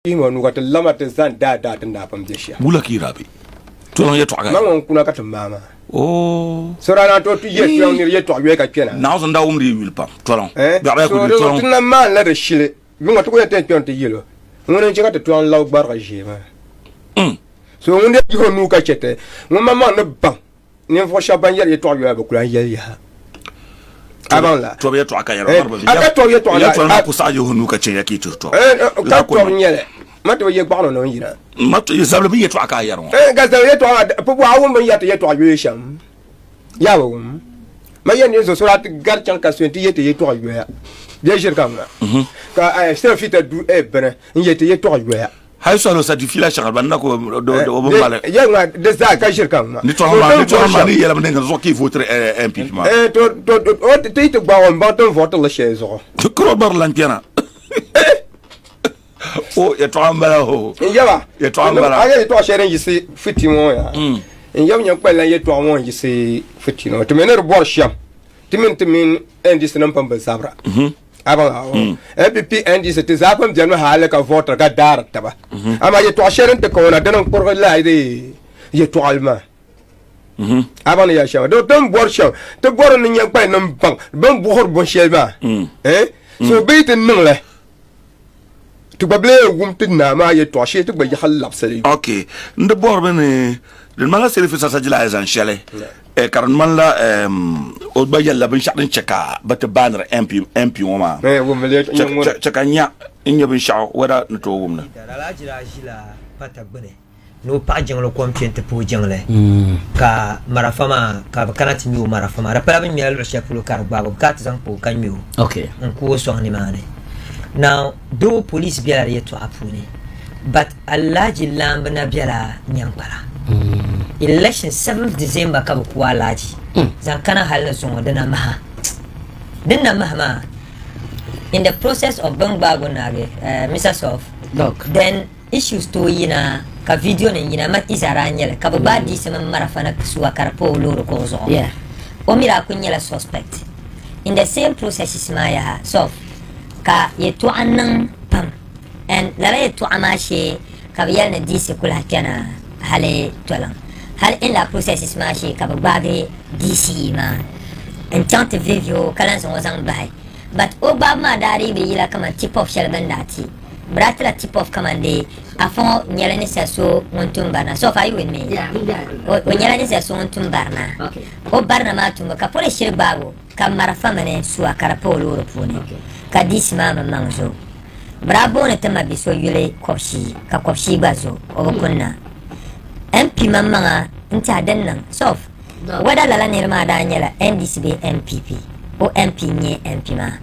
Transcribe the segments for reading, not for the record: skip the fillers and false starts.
Yihim o nuu ka ti lama ti zani daadaa ti naa pam bɛ shɛm. Wula ka yi daa be tɔliŋ yɛtɔɣa ka? Man ŋun kuna ka ti maai maa. Oo. So daa naan tooi ti yɛ tɔliŋ nir yɛtɔɣa yoya ka kpɛna. Naawuni daa wumdi yi yuli pam tɔliŋ. Biɛɣu bee kuli tɔliŋ. Ti na maanila di shili. Yuŋa ti ku yɛn ti yɛn kpɛmi ti yɛl o, Ŋuni n-chɛ ka ti tɔliŋ labi gbarigi ʒee maa? So ŋun daa yihi o nuu ka chɛ ti, ŋun maŋmaŋ ni baŋ Ninvuɣ shɛba ban yɛri yɛtɔɣ yoya bɛ ku lan yɛli yaha. A baŋ la? Tɔbu yɛtɔɣa ka yɛra maa A ka tɔbu yɛtɔɣa la. Yɛtɔɣa maa ku saɣi yihi o nuu ka chɛ ya ka yi tuhi tɔbu. Ka tɔbu n-nyɛ li. Ma ti bi ye gbaɣino ni o ni yina. Ma zabili mi yɛtɔɣa ka a yɛri ŋɔ. Ka zabili yɛtɔɣa maa pubu a wum bɛ ni yɛri ti yɛtɔɣ yoya shɛm? Yaa bi wum. Ma yɛn ni zo so daa ti gari chaŋ ka so nti yɛ ti yɛtɔɣ yoya. Bɛ ʒiri ka ŋuna. Ka Sɛlfita du bini n-yɛ ti yɛtɔɣ yoya. Hali sɔhili sa di fiila shɛŋa ban na ko do o bi mali. Yɛ ŋa di zaa ka ʒiri ka ŋma. Ni tɔŋ maa ni tɔŋ maa ni yɛla ni zuɣu ka i vootiri NPP maa. Eh to to o ti ti gbaag o n baŋ ti ni vootiri li shɛli zuɣu. Kuro bari lan kpɛna. O yɛtɔɣa n bala o. N yaba. Yɛtɔɣa n bala. A yɛ yɛtɔɣa shɛli din yiɣisi fiti ŋɔ yaa. N yaba nyɛ kpali lan yɛtɔɣa ŋɔ n yiɣisi fiti ŋɔ. Ti mi ni di bɔri shɛm ti mini ti mini NDC nim pun bi zabira. NPP NDC ti zaa pun bɛni hali ka vootiri ka daari taba amaa yɛltɔɣa shɛli din ti ka ŋɔ na dini n-kurigi lala yɛltɔɣali maa a baŋ ni yɛli shɛm di ti ni bɔri shɛm ti bɔri ni nyɛ kpali ni baŋ bɛ ni buɣiri binshɛli maa so bɛ yi ti niŋ li ti gba bi lee wum ti naa maa yɛltɔɣa shee ti gba yaɣi labisili. Ok n di bɔrimi ni di ŋmanila Selifu Sasajila zaŋ shɛli ka di ŋmanila o gba yɛlila binshɛɣu din chɛ ka bɛ ti baaniri MP ŋɔ maa chɛ ka n nya n nya binshɛɣu wɛda ni tooi wum li. Alhaji daa ʒila pata gbuni ni o paɣi jiŋli kom kpe nti puhi jiŋli ka marafa maa ka bɛ kana ti ŋme o marafa maa. Di pala bɛ ni ŋmɛla luɣ shɛli polo ka di gbaagi o, bɛ kana ti zaŋ kpa o ka ŋme o n-ku o sɔŋ nimaani. Now doo police bela di yɛltɔɣa puuni but Alhaji laamba na bela Nyankpala. Election 7th December ka bɛ ku Alhaji zaŋ kana hali ni zuŋɔ di na maha. Din na maha maa in the process of bɛn gbaagi o naagi Mr. Sof then Issues tooi yina ka video nim yina man Iza daa nyɛli ka bɛ gbaai DC mini marafa ni suwa ka di pa o loori kuɣu zuɣu. O mi daa kuli nyɛla suspect. In the same processes maa yaha sof ka yɛltɔɣa niŋ pam and lala yɛltɔɣa maa shee ka bɛ yɛli ni DC ku lahi kpɛna hali toliŋ. Hali in la processes maa shee ka bɛ gbaagi DC maa n chaŋ ti vihivihi o ka lahi zaŋ o zaŋ bahi but o gbaabu maa daa dii bi yila kaman tip off shɛli bɛ ni daa ti Bɛ daa tila tip off kaman dee afa ŋɔ nyɛla ninsal so ŋun tum barina. So are you with me? Yeah, I'm there. O nyɛla ninsal so ŋun tum barina. Okay. O barina maa tumbu ka police shiri gbaagi o ka marafa mini sua ka di pa o loori puuni. Okay. Ka DC maa mi maŋ zo. Bɛ daa booni ti ma bi so yuli Kɔbishii ka Kɔbishii gba zo o bi kunna. MP maŋmaŋa n-tɛha din niŋ. Sof, whether lala niri maa daa nyɛla NDC bee NPP, o MP n-nyɛ MP maa.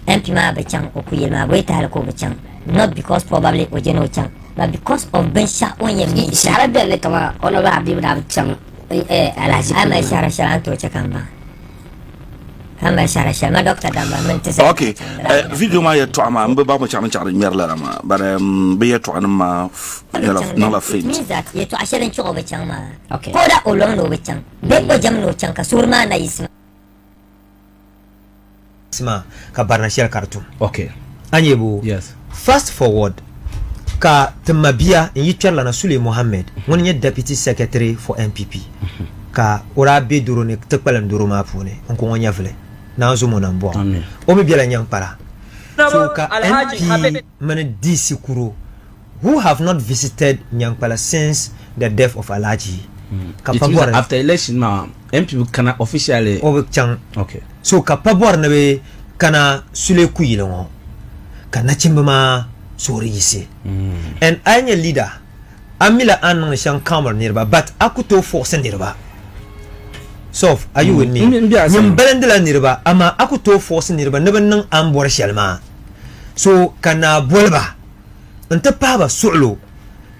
MP maa bi chaŋ o kuyili maa bee tahali ka o bi chaŋ not because probably o je ni o chaŋ but because of binshɛɣu o ni yɛn mi. Shɛhira beni ni kaman Honourable Habib daa bi chaŋ alahichi A mali shɛhira shɛli a ni tooi che ka m baŋ. A mali shɛhira shɛli ma Doctor Damba mini ti zaa Ok, video maa yɛltɔɣa maa m bi baŋ binshɛɣu din chaɣ di ŋmɛri lala maa but bɛ yɛltɔɣanim maa nyɛla niŋla It faint. means that yɛltɔɣa shɛli n-chaɣ o bi chaŋ maa Okay. ka o daa o lɔŋ ni o bi chaŋ bee o jɛm ni o chaŋ ka suhuri maa na yiɣisi maa. maa ka barina shɛli ka di tum. Okay. A nyɛ boo? Yes. Fast forward ka ti mabia n yi kpɛrila na Sule Mohammed ŋuni nyɛ Deputy Secretary for NPP ka o daa be doro ni ti kpalim doro maa puuni n ku ŋɔ nyɛvili naan zo mo nambɔɣu. Amen. O mi bela Nyankpala. So ka MP mini DC kuro who have not visited Nyankpala since the death of Alhaji ka It pa means bɔri after election maa MP bi kana officially. O bi chaŋ. Okay. So ka pa bɔri ni bɛ kana Sule kuyili ŋɔ ka nachimba maa suhuri yiɣisi. And a yi nyɛ leader a mila a ni niŋdi shɛm calmiri niriba but a ku tooi force niriba. Sof, are you with me? M be a sani. Nyin balindila niriba amaa a ku tooi force niriba ni bɛ niŋ a ni bɔri shɛli maa. So ka naa boli ba n-ti pahi ba suɣilo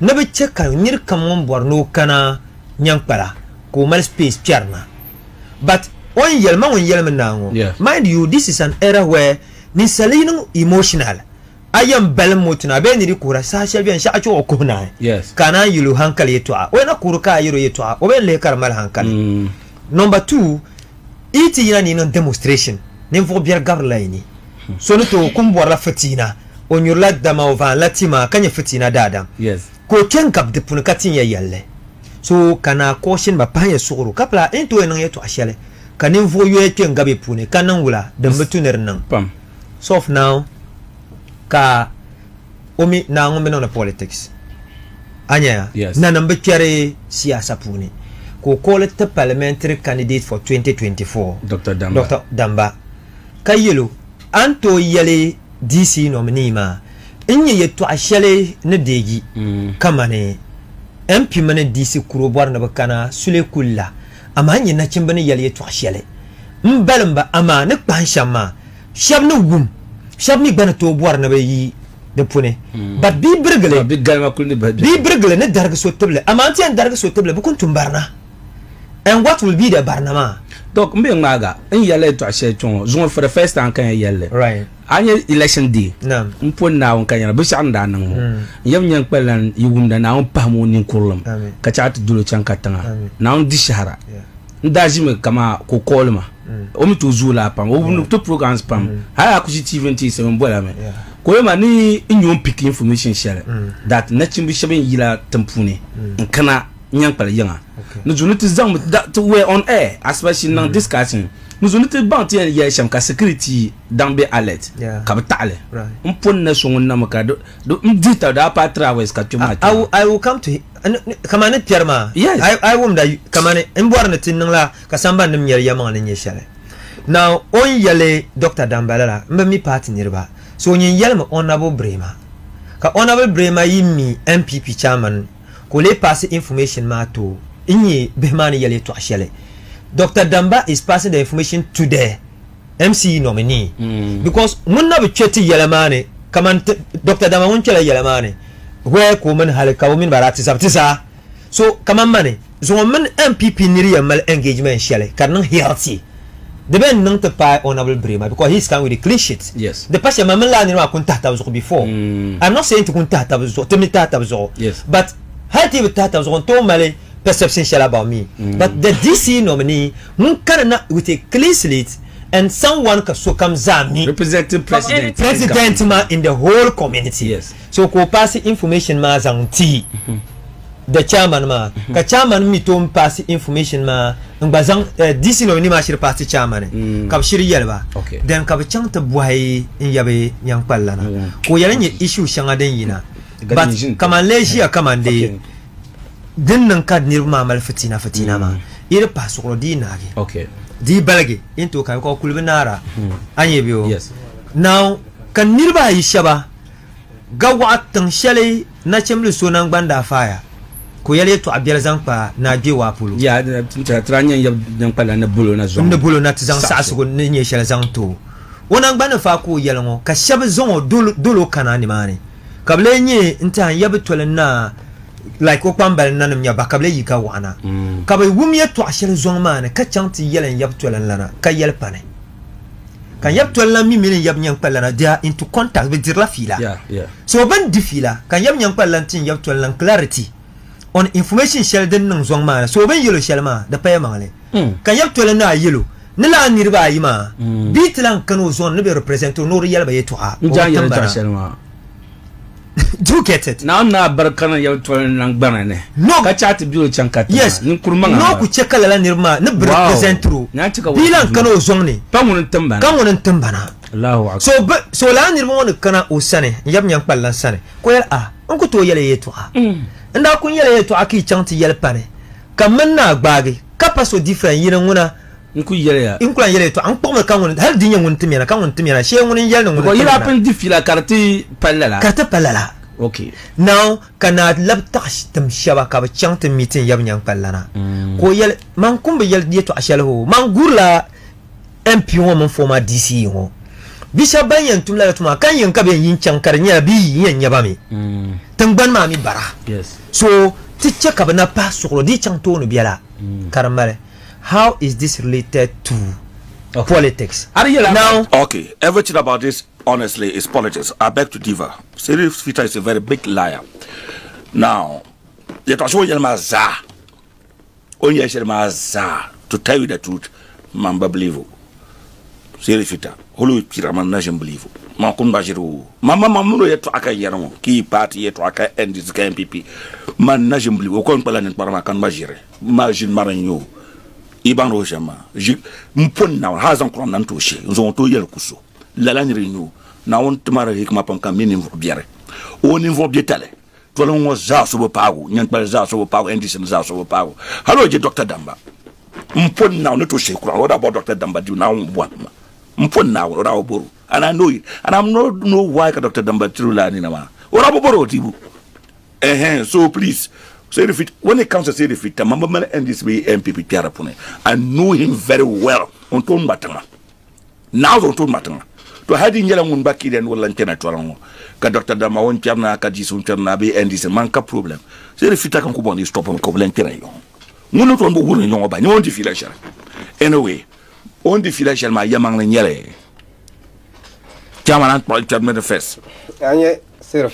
ni bɛ che ka nir kam ŋun bɔri ni o kana Nyankpala ka o mali space kpɛri na. But o ni yɛli ma ŋun yɛlimi naa ŋɔ, mind you this is an era where ninsali yi niŋ emotional a yɛn balim moto ni a bee niri kuhira saha shɛli bɛni shɛɣu chɛ o kuhi naai ka a naan yɛl o hankali yɛtɔɣa o yɛn na kuhiri ka a yɛl o yɛtɔɣa o bɛn lihi ka di mali hankali. Number two, yi ti yina ni yi niŋ demonstration ninvuɣ biɛri gabirila yi ni so ni tooi kum bɔrila fitiina. O nyurila dama o vaanla tima ka nyɛ fitina daadam. Yes. Ka o kpe n-gabi di puuni ka tin ya yɛlli. So ka naa caution ba pahi ya suɣuro ka pala n tooi niŋ yɛltɔɣa shɛli ka ninvuɣ yoya kpe n-gabi puuni ka niŋ wula din bi tu ni di niŋ. Pam. So of now ka o mi naa ŋun bi niŋdi politics. A nya ya? Yes. Nanim bi kpɛri siyaasa puuni ka o call ti parliamentary candidate for 2024 Dr. Damba. Dr. Damba ka yɛl o a ni tooi yɛli DC nominee maa n nyɛ yɛltɔɣa shɛli ni deegi kamani MP mini DC kuro bɔri ni bɛ kana Sule kulla amaa n nyɛ nachimba ni yɛli yɛltɔɣa shɛli m balim ba amaa ni kpahim shɛm maa shɛba ni wum shɛba mi gba ni tooi bɔri ni bɛ yi di puni but bɛ birigili Bɛ galima kuli ni bahi bɛ birigili ni darigi so tibili amaa n ti yɛn darigi so tibili bɛ ku tum barina and what will be the barina maa? Dok, m be ŋmaaga n yɛlila yɛltɔɣa shɛli kpɛŋɔ zuŋɔ for the first time ka n yɛn yɛlli. Right. A nya election day, Naam. m poni Naawuni ka nyɛla binshɛɣu ni daa niŋ ŋɔ. N yɛm nya n-kpalila yi wumda Naawuni pahimi o ninkurili Amin. ka chaɣ ti dolo chaŋ katiŋa. Amin. Naawuni di shɛhira. Yeah. N daa ʒimi kaman ka o call ma. O mi tooi zooi laa pam. O wumdi ti programs pam. Hali a ku ʒi TV n-ti yiɣisi n bɔla mi. Yeah. Ka o yɛli ma ni n nya o ni pick information shɛli that nachimba shɛba n-yila tiŋ puuni n-kana Nyankpali yiŋa. Ni zuɣu ni ti zaŋmi da ti were on air asibashi niŋ discussion. Ni zuɣu ni ti baŋ ti yɛn yɛli shɛm ka security daŋ be alert ka bi taɣili. N poni na so ŋun na mi ka di n dihi tab daa paai 3 hours ka kpɛ maa kpɛ. I will come to kamani kpɛri maa. Yes. I wumda kamani n bɔri ni ti niŋla ka sambani nim nyɛri yɛlimaŋli ni nyɛ shɛli. Now o ni yɛli Doctor Dambala la n bi mi party niriba so nyin yɛlimi Honourable Brema ka Honourable Brema yi mi NPP chairman ka o lee paasi information maa ti o n-nyɛ bihi maa ni yɛli yɛltɔɣa shɛli. Doctor Damba is passing the information to the MCE nominee because ŋun na bi kpe ti yɛla maa ni kaman Doctor Damba ŋun kpela yɛla maa ni where ka o mini hali ka o mini ba daa ti zabi ti zaa. So kaman mani zuŋɔ mini NPP niri yɛn mali engagement shɛli ka di niŋ healthy di bɛn niŋ ti paai Honourable Brema because he is coming with a clean sheet. Yes. Di pa shɛli man mini lala niri maa ku n-tahi taba zuɣu before. I'm not saying ti ku n-tahi taba zuɣu, ti mi tahi taba zuɣu. Yes. But hali ti yi bi tahi taba zuɣu n tooi mali perception shɛli about me. But the DC nominee ŋun kani na with a clean slate and someone ka sokam zaa mi. Representing president. President maa in the whole community. Yes. So ka o paasi information maa zaŋ ti the chairman maa ka chairman mi tooi paasi information maa n gba zaŋ DC nominee maa shiri paasi chairman ka bi shiri yɛli ba. Okay. Then ka bi chaŋ ti bɔhi n yabi nyankpalilana ka o yɛli n nyɛ issue shɛŋa din yina. Ga But din ʒini kaman lee ʒiya kaman dee Okay. din niŋ ka niriba maa mali fitina fitina maa yi di pahi suɣuro di yi naagi. Okay. Di yi baligi yi ni tooi ka ka kuli bi naara a nyɛ bɛ o. Yes. Now ka niriba ayi shɛba ga waɣa tiŋ shɛli nachimbili so nangbani daa faaya ka o yɛli yɛltɔɣa biɛli zaŋ kpa Naa Gbewaa polo. Ya, tira nyɛ n yab nyankpala ni bolo na zɔŋ. Ni bolo na ti zaŋ saɣisigu ni nyɛ shɛli zaŋ ti o. O nangbani ni faai ka o yɛli ŋɔ ka shɛba zaŋ o dol o kana nimaani ka bɛ lee nyɛ n-tɛha n yabi toli naa like o kpambali nanim nya ba ka bɛ lee yi ga waɣa na ka bɛ wum yɛltɔɣa shɛli zɔŋ maa ni ka chaŋ ti yɛli n yabi toli n-lana ka yɛli pani. Ka n yab toli la mi mini n yab nyaŋkpali lana, they are into contact, bɛ dirila fiila. So bɛ ni di fiila, ka n yab nyaŋkpali lan ti n yab toli lan clarity on information shɛli din niŋ zɔŋ maa ni. So bɛ ni yɛl o shɛli maa, di paya maŋli. Ka n yab toli ni a yɛl o ni lala niriba ayi maa bɛ ti lan kani o zɔŋ ni ni bɛ represent o ni o di yɛli ba yɛltɔɣa, o bi tim ba na. Do you get it? Naawuni naa barika ni yab toli naŋgbana ni. No. Ka chaɣ ti be o chaŋ ka tiŋa. Yes. Ninkuri maŋa No ku chɛ ka lala niriba maa ni bɛ Wow. represent o. Naan chɛ ka Bɛ lan wɔɣi kana o zɔŋ ni. Pa ŋuni n-tim ba na. Ka ŋuni n-tim ba na. Allahu akbar. So bɛ, so lala niriba ŋɔ ni kana o sani, n yab nyaŋkpal lan sani, ka o yɛli, Ah, n ku tooi yɛli yɛltɔɣa. N daa kul yɛli yɛltɔɣa ka yi chaŋ ti yɛli pani, ka m mini naa gbaagi, ka pa so different yini ŋuna. N ku yɛli ya. N ku lan yɛli yɛltɔɣa, n kpuɣimi ka ŋuni, hali di nyɛ ŋuni tim ya na, ka ŋuni tim ya na, shee ŋuni n-yɛli ni ŋuni Because tim yila ya na. pun di fiila ka di ti pali lala. Ka di ti pali lala. Okay. Now, ka naa labi taɣi tim shɛba ka bɛ chaŋ ti meeting yab nyaŋkpalilana. Ka o yɛli, Man kum bi yɛli yɛltɔɣa shɛli hoo, man gurila MP ŋɔ mini former DCE ŋɔ. Bi shɛba ban yɛn tum lala tuma ka n yɛn ka bɛ yɛn yi n-chaŋ ka di nyɛla bɛ yi yɛn nya ba mi. Tiŋgbani maa mi bara. Yes. So, ti chɛ ka bɛ na pahi suɣulo di yi chaŋ tooni biɛla ka di mali. How is this related to politics? Now, Okay, everything about this, honestly, is politics. I beg to differ. Sirif Fita is a very big liar. Now, yɛtɔɣa shɛli o yɛli maa zaa, o ni yɛli shɛli maa zaa, to tell you the truth, man ba believe o. Sirif Fita, hali o kpira man na ʒin believe o. Ma kun ba jiru ma ma ma muno yɛtɔɣa ka yɛri ŋɔ ki party yɛtɔɣa ka NDC ka NPP man na ʒin bili o ko n kpala ninkpara maa ka n gba ʒiri ma ʒin mari n nyɛ o i baŋdi o shɛm maa ʒi n pon Naawuni hali zaŋ kuran na n ti o shee n zaŋ o ti o yɛli ku so lala niri n nyɛ o Naawuni ti mari hikima pam ka mi ninvuɣu biɛri o ninvuɣu biɛtali tɔlim ŋɔ zaa so bi paagu nyankpali zaa so bi paagu NDC nim zaa so bi paagu hali o je Dr. Damba n pon Naawuni ni ti o shee kuran o daa bɔri Dr. Damba dibu Naawuni bɔhim ma n pon Naawuni o daa bi bɔri o and I know it and I'm not know why ka Dr. Damba tiri la nina maa o daa bi bɔri o dibu so please say the fit when it comes to say the fit mamba mali NDC bee NPP kpɛri puni I know him very well on to ŋma tiŋa Naawuni on to ŋma tiŋa to hali di nyɛla ŋun gba kiriya ni o lan kpɛna tɔra ŋɔ ka Dr. Damba o kpɛri na ka DC o kpɛri na bee NDC man ka problem say the fit kan ku bɔŋ ni stop ka o lan kpɛna yɔŋ ŋun ni toon bi wuri ni yɔŋɔ ba nyɛ o ni di fiila shɛli anyway o ni di fiila shɛli maa yɛmaŋli nyɛli chairman an kpɛri mi di first Anye sir.